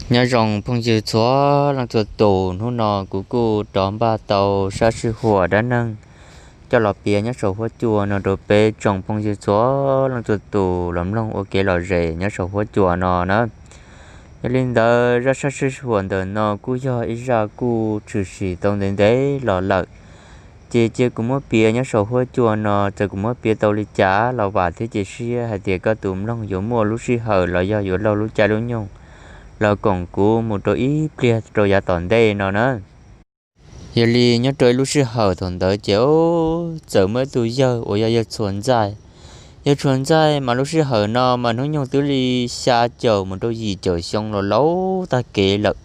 Nyob zoo phooj ywg txhua leej txhua tus, hnub no kuv kuj rov npaj tau sab sij huam dab neeg coj los piav nyob saum huab cua no rau peb tsoom phooj ywg txhua leej txhua tus los mloog ua kev lom zem nyob saum huab cua no na. Yog li ntawd zaj sab sij huam ntawm no kuj yog ib zaj kuj tshwm sim tau ntev ntev los lawm. Ces cia kuv muab piav nyob saum huab cua no, txawm kuv muab piav tau li cas los vam thiab cia siab hais tias koj tus mloog yuav muaj lub sij hawm los yog yuav laug lub caij lub nyoog los koom kuv mus rau ib pliag rau yav tom ntej no na. Yog li nyob rau ib lub sij hawm thaum ntawd ces txawm muaj ib tug yawg uas yog yawg Txhuas Ntxaij. Yawg Txhuas Ntxaij mas lub sij hawm no mas hnub nyoog twb li xya caum mus rau yim caum xyoo los laus tag kev lawm.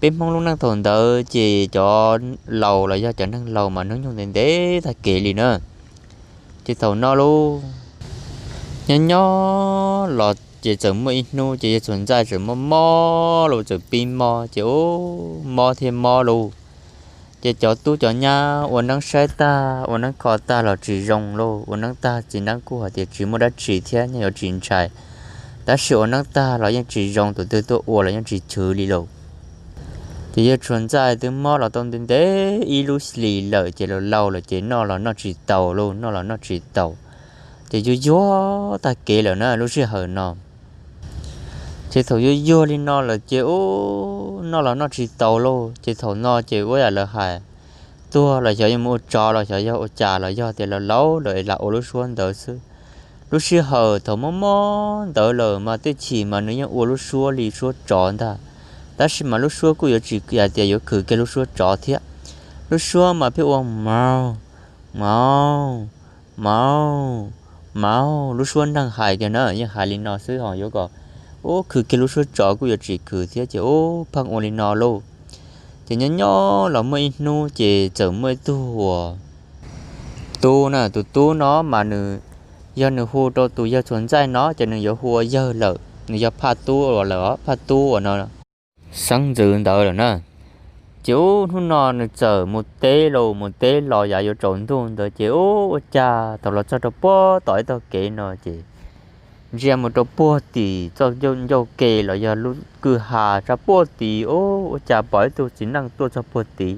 Peb Hmoob lub neej thaum ntawd ces cov laus los yog cov neeg laus mas hnub nyoog ntev ntev tag kev li na. Ces thaum no lauj, nyob nyob los ces txawm muaj ib hnub ces yawg Txhuas Ntxaij txawm mob mob los txawm pib mob ces ub mob thiab mob lauj. Ces cov tub cov nyab ua neeb saib tag ua neeb kho tag los tsis zoo lauj, ua neeb tag txiv neeb kuj hais tias tsis muaj dab tsi thiab nyob yuav tsis ntshai, tab sis ua neeb tag los yeej tsis zoo, tus twg tuaj ua los yeej tsis chwv li lauj. Ces yawg Txhuas Ntxaij twb mob los tau ntev ntev ib lub hlis lawm ces laus laus lawm ces noj los noj tsis taus lauj, noj los noj tsis taus. Ces yuag yuag tag kev lawm na lub sij hawm no. Ces thaum yuag yuag li no lawm ces ub noj los noj tsis taus lauj, ces thaum no ces ua yam lawv hais, tuag los xyov yuav mus ua tsov los xyov yog ua cas los yog tias laus laus lawm es lam ua lub suab ntawd xwb. Lub sij hawm thaum mob mob ntawd lawm mas tej chim mas nws yeej ua lub suab li suab tsov ntag, tab sis mas lub suab kuj yuav tsis hais tias yuav khwv kiag lub suab tsov thiab. Lub suab mas pheej ua mauj, mauj, mauj, mauj, lub suab neeg hais kiag na yeej hais li no xwb ho yuav kom ub khwv kiag lub suab tsov kuj yuav tsis khwv thiab ces ub pheej ua li no lauj. Ces nyob nyob los muaj ib hnub ces txawm muaj ib tug uas tub na, tus tub no mas nws, yog nws hu rau tus yawg Txhuas Ntxaij no ces nws yuav hu ua yawg lawm, nws yog Phaj Tub uas lawm, Phaj Tub uas no xeeb ntxwv ntawd lawm na. Ces ub hnub no nws txawm mus teb los mus teb los yav yuav tsaus ntuj ntawd ces ub ua cas thaum los txog rau puag tom ib tog kev no ces ntsia mus rau puag tim txoj ncauj ke los yog lub kwj ha sab puag tid ub ua cas pom ib tug txiv neej tuaj txog puag tid.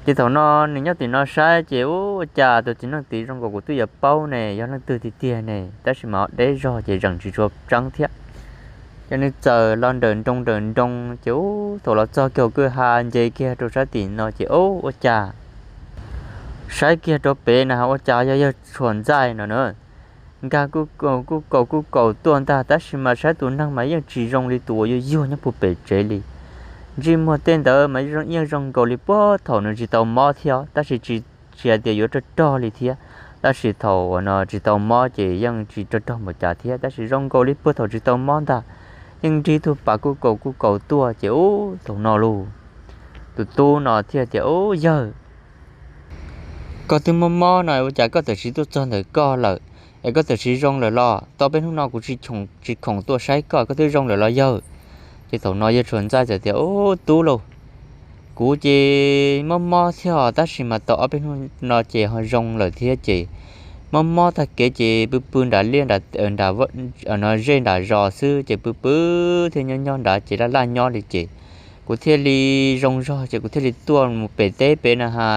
Ces thaum no nws nyob tim no saib ces ub ua cas tus txiv neej tid zoo nkaus kuv twb yuav paub ne, yog leej twg tiag tiag ne, tab sis mas deb zog ces zeem tsis tshua tseeb thiab. Ces nws txawm los nrawm nroos nrawm nroos ces ub thaum los txog kiag hauv kwj ha nce kiag rau sab tim no ces ub ua cas saib kiag rau pem na ua cas yog yawg Txhuas Ntxaij no na. Nkag kuj kaus kuj kaus kuj kaus tuaj ntag tab sis mas saib tus neeg mas yeej tsis zoo li tus uas yuag yuag nyob puag pem tsev li. Ntsej muag tej ntawd mas yeej zoo nkaus li puag thaum nws tsis tau mob thiab tab sis tsis hais tias yuav rog rog li thiab, tab sis thaum uas no tsis tau mob ces yeej tsis rog rog npaum cas thiab tab sis zoo nkaus li puag thaum tsis tau mob ntag. Yeej nrig tug pas kuj kaus kuj kaus tuaj ces ub thaum no lauj, tus tub no thiaj tias ub yawg, koj twb mob mob no ua cas koj tam sim tuaj txog ntawm koj lawm, es koj tam sim zoo lawm los? Tau peb hnub no kuv tsis khoom tuaj saib koj, koj twb zoo lawm los yawg? Ces thaum no yawg Txhuas Ntxaij txawm tias ub tub lauj, kuv ces mob mob thiab tab sis mas tau ob peb hnub no ces ho zoo lawm thiab ces mob mob tag kev ces pw pw nram liaj nram zej nram zos xwb ces pw pw thiab nyob nyob nrad ces laj laj nyob li ces kuv thiaj li zoo zog ces kuv thiaj li tuaj mus pem teb pem na ha,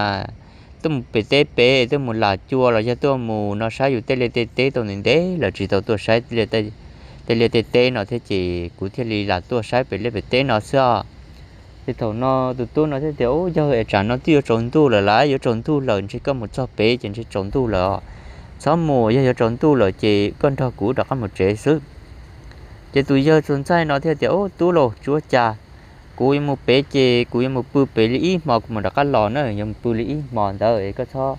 tuaj mus pem teb pem tuaj mus lam cua los yog tuaj mus no saib yus tej liaj tej teb tau ntev ntev lawm tsis tau tuaj saib tej liaj tej teb no thiab ces kuv thiaj li lam tuaj saib pem liaj pem teb no xwb os. Ces thaum no tus tub no thiaj tias ub yawg es tsam no twb yuav tsaus ntuj lawm lauj, yuav tsaus ntuj lawm ntshe koj mus txog pem ces ntshe tsaus ntuj lawm os, txhob mus, yog yuav tsaus ntuj lawm ces koj nrog kuv rov qab mus tsev xwb. Ces tus yawg Txhuas Ntxaij no thiaj tias ub tub lauj tsis ua cas, kuv yuav mus pem ces kuv yuav mus pw pem li ib hmo kuv mam rov qab los na, yuav mus pw li ib hmo ntawd es koj txhob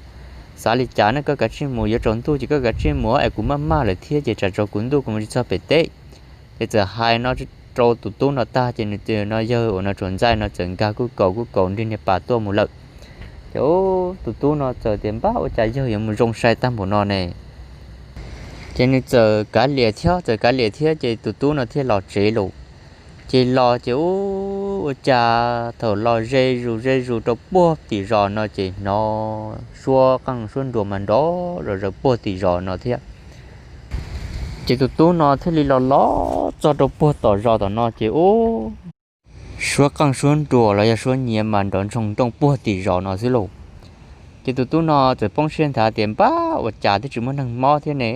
xav li cas ne, koj kav tsij mus, yuav tsaus ntuj ces koj kav tsij mus es kuv maj maj lawm thiab ces tsam tsaus kuv ntuj kuv mus tsis txog pem teb. Ces txawm hais no rau tus tub no tag ces nws no yawg uas no Txhuas Ntxaij no txawm nkag kuj kaus kuj kaus nrig niag pas tuaj mus lawm. Ces tus tub no txawm tias npab ua cas yawg yuav mus zoo sai tag npaum no ne. Ces nws txawm kav liam thiab txawm kav liam thiab ces tus tub no thiaj los tsev lawm. Ces los ces ub ua cas thaum los ze zus ze zus rau puag tim zos no ces hnov suab qeej suab nruas mas nrov zom zaws puag tim zos no thiab. Ces tus tub no thiaj li los los txog rau puag tom zos tom no ces ub, suab qeej suab nruas los yog suab nyiav mas nrov ntsoog nrooj puag tim zos no xwb lauj. Ces tus tub no txawm poob siab nthav tias, npab, ua cas twb tsis muaj neeg mob thiab ne,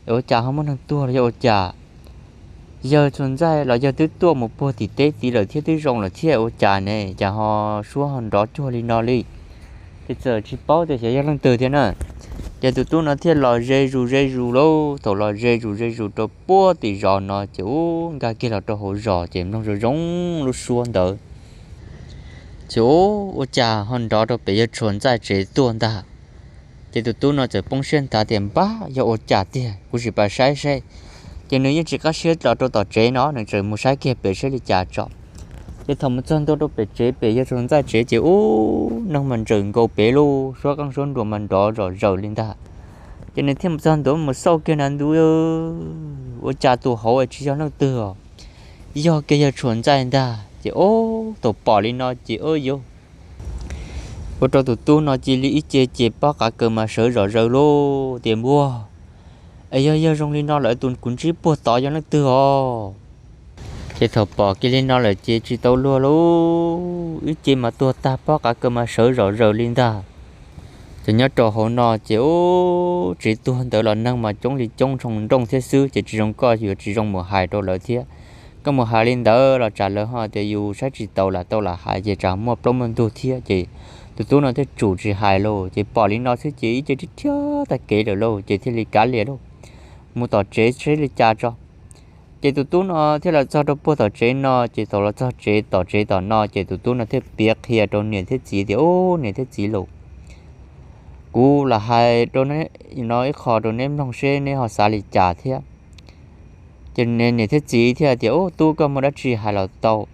ua cas ho muaj neeg tuag los yog ua cas? Yawg txhua ntxaij los yawg twb tuaj mus puag tim teb tid lawm thiab twb zoo lawm thiab ua cas ne, cas ho suab ho nrov cuag li no li? Ces txawm tsis paub tias xyov yog leej twg thiab na. Ces tus tub no thiaj los ze zus ze zus lauj, thaum los ze zus ze zus rau puag tim zos no ces ub, nkag kiag los rau hauv zos ces mloog zoo zoo lub suab ntawd. Ces ub, ua cas ho nrov rau pem yawg txhua ntxaij tsev tuaj ntag. Ces tus tub no txawm poob siab nthav tias, npab, yog ua cas tiag, kuv sim pab saib seb. Ces nws yeej tsis qab siab los rau tom tsev no, nws txawm mus saib kiag pem saib li cas tso. Ces thaum mus txog ntua rau pem tsev, pem yawg txhua ntxaij tsev ces ub, neeg mas ntsawm nkaus pem lauj, suab qeej suab nruas mas nrov zom zaws li ntag. Ces nws thiaj mus txog ntua mus xauj kiag na ntu, ua cas tus hauv tsis yog leej twg os, yog kiag yawg txhua ntxaij ntag. Ces ub, thaum pom li no ces ub yuv, ua rau tus tub no cia li ib ce ces pob qav kaws mas sawv zom zaws lauj, tias, npua, es yog yawg zoo li no lawm tus kuv ntsib puag tod yog leej twg os? Ces thaum pom kiag li no lawm ces tsis tau luag lauj, ib ce mas tuag tag pob qav kaws mas sawv zom zaws li ntag. Ces nyob rau hauv no ces ub, tsev tuag ntawd los neeg mas coob li coob ntsoog nrooj thiab xwb, ces tsis zoo koj yuav tsis zoo mus hais rau lawv thiab. Koj mus hais li ntawd los tsam lawv ho tias yus saib tsis taus lam tau lam hais ces tsam muaj plaub muaj ntug thiab. Ces tus tub no thiaj tsum tsis hais lauj, ces pom li no xwb ces ib ce rhiab tag kev lawm lauj, ces thiaj li kav liam lauj, mus tom tsev saib li cas tso. Ces tus tub no thiaj los txog rau puag tom tsev no, ces thaum los txog tsev tom tsev tom no ces tus tub no thiaj piav qhia rau niam thiab txiv tias, ub, niam thiab txiv lauj, kuv lam hais rau no ib qho rau neb mloog seb neb ho xav li cas thiab. Ces niam thiab txiv thiaj tias, ub, tub, koj muaj dab tsi hais los tau.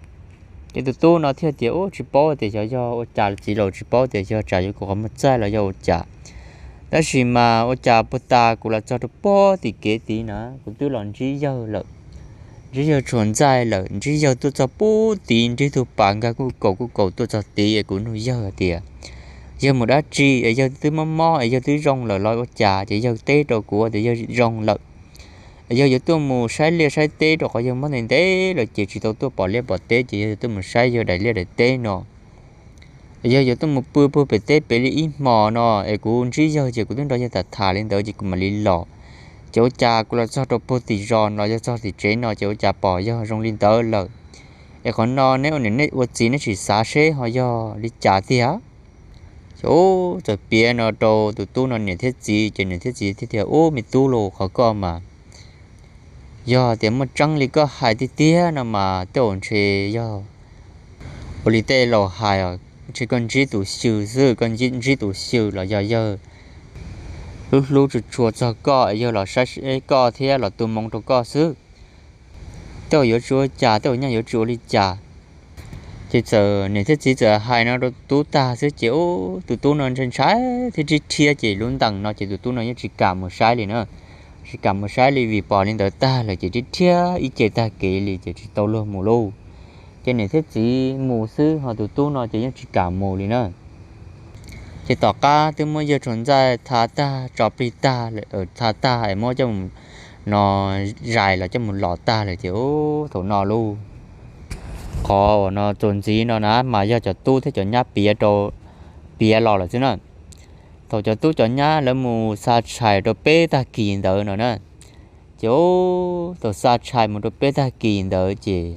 Ces tus tub no thiaj tias, ub, tsis paub tias xyov yog ua cas txiv laus, tsis paub tias yog tsam yuav kuv qhov muag txaij los yog ua cas. Tab sis mas ua cas puag ta kuv los txog rau puag tim kev tid na, kuv twb los ntsib yawg lawm, ntsib yawg txhua ntxaij lawm, ntsib yawg tuaj txog puag tid, ntsib tug pas nkag kuj kaus kuj kaus tuaj txog tid es kuv nug yawg hais tias yawg mus dab tsi es yawg twb mob mob es yawg twb zoo lawm los ua cas, ces yawg teb rau kuv tias yawg zoo lawm. Es yawg yuav tuaj mus saib liaj saib teb rau qhov yawg mob ntev ntev lawm ces tsis tau tuaj pom liaj pom teb, ces yawg yuav tuaj mus saib yawg daim liaj daim teb no. Es yawg yuav tuaj mus pw puag pem teb pem li ib hmos no es kuv ntsib yawg ces kuv twb nrog yawg tham tham li ntawd ces kuv mam li los. Ces ua cas kuv los txog rau puag tim zos no, yog txog tim tsev no ces ua cas pom yawg zoo li ntawd lawm. Es qhov no neb ua niam neb ua txiv neb sim xav seb ho yog li cas tiag. Ces ub, txawm piav no rau tus tub no niam thiab txiv, ces niam thiab txiv thiaj tias, ub, me tub lauj, qhov koj mas yog tias muaj tseeb li koj hais tiag tiag no mas tej zaum ntshe yog ua li tej laus hais os, ntshe koj ntsib tus xyw xwb, koj ntsib tus xyw los yog yawg hlub hlub tshua tshua txog koj, yawg los saib koj thiab los tu moo rau koj xwb. Tej zaum yuav tsis ua cas, tej zaum nyaj yuav tsis ua li cas. Ces txawm niam thiab txiv txawm hais no rau tus tub tag xwb ces ub, tus tub no ntshai ntshai thiab rhiab rhiab ces lub ntees no ces tus tub no yeej tsis kam mus saib li na. Tsis kam mus saib li vim pom li ntawd tag lawm ces rhiab rhiab ib ce tag kev li ces tsis tau luag mus lauj. Ces niam thiab txiv mus xwb ho tus tub no ces yeej tsis kam mus li na. Ces tom qab twb muab yawg txhua ntxaij tha tag tso plig tag, tha tag es muab coj mus no zais los coj mus los tag lawm ces ub, thaum no lauj, qhov uas no txuas ntxiv no na mas yog cov tub thiab cov nyab piav rau, piav los lawm xwb na. Thaum cov tub cov nyab lawv mus xa tshais rau peb tag kis ntawd no na, ces ub, thaum xa tshais mus rau peb tag kis ntawd ces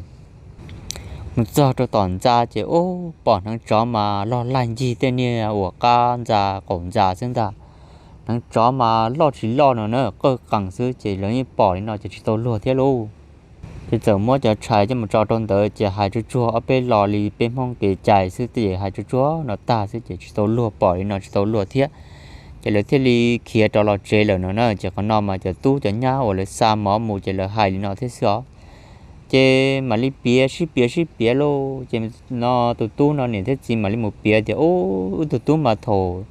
mus txog rau tom ntxa ces ub, pom hneev tsov mas loj laig ncig tej niag uas qab ntxa qaum ntxa xwb ntag. Hneev tsov mas loj tsis loj no na, qawj qees xwb ces lawv yeej pom li no ces tsis tau luag thiab lauj. Ces txawm muab cov tshais coj mus tso rau ntawd ces hais tsuag tsuag ob peb lo li peb Hmoob kev cai xwb ces hais tsuag tsuag no tag xwb ces tsis tau luag, pom li no tsis tau luag thiab. Ces lawv thiaj li khiav rov los tsev lawm no na. Ces qhov no mas cov tub cov nyab uas lawv xa mov mus ces lawv hais li no thiab xwb os. Ces mam li piav sib piav sib piav lauj, ces no tus tub no niam thiab txiv mam li mus piav tias, ub, wb tus tub mas thaum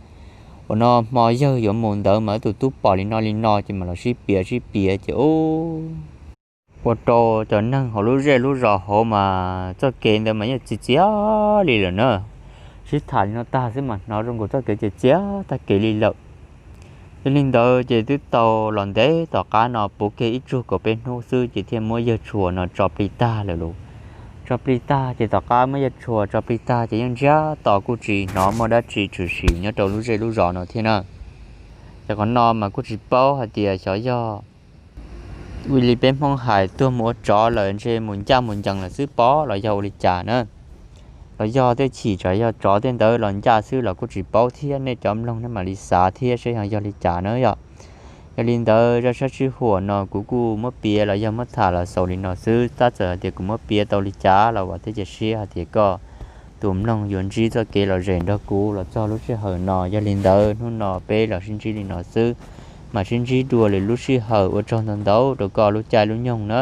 uas no hmo yawg yuav mus ntawd mas wb tus tub pom li no li no, ces mam los sib piav sib piav ces ub, ua rau cov neeg hauv lub zej lub zos hauv mas txoj kev ntawd mas yeej txias txias li lawm na. Sib tham li no tag xwb mas hnov zoo nkaus txoj kev txias txias tag kev li lawm. Yog li ntawd ces twb tau los ntev tom qab no puv kiag ib tsug kaum peb hnub xwb ces thiaj muab yawg Tshua no tso plig tag lawm lauj. Tso plig tag ces tom qab muab yawg Tshua tso plig tag ces yeej ntsiag to kuj tsis hnov muaj dab tsi tshwm sim nyob rau lub zej lub zos no thiab na. Ces qhov no mas kuj tsis paub hais tias xyov yog ua li peb Hmoob hais tuag mus ua tsov lawm ntshe mus ncaj mus ncees lawm xwb pob los yog ua li cas na. Los yog tej chim tsam yog tsov tej ntawd los ncaj xwb los kuj tsis paub thiab, nej cov mloog nej mam li xav thiab seb ho yog li cas na yom. Yog li ntawd zaj sab sij huam no kuv kuj muab piav los yog muab tham los xaus li no xwb, tab txawm hais tias kuv muab piav tau li cas los vam thiab cia siab hais tias koj tus mloog yuav ntsib txoj kev lom zem nrog kuv los txog lub sij hawm no. Yog li ntawd hnub no peb los sib ntsib li no xwb, mam sib ntsib dua lwm lub sij hawm, ua tsaug ntau ntau rau koj lub caij lub nyoog na.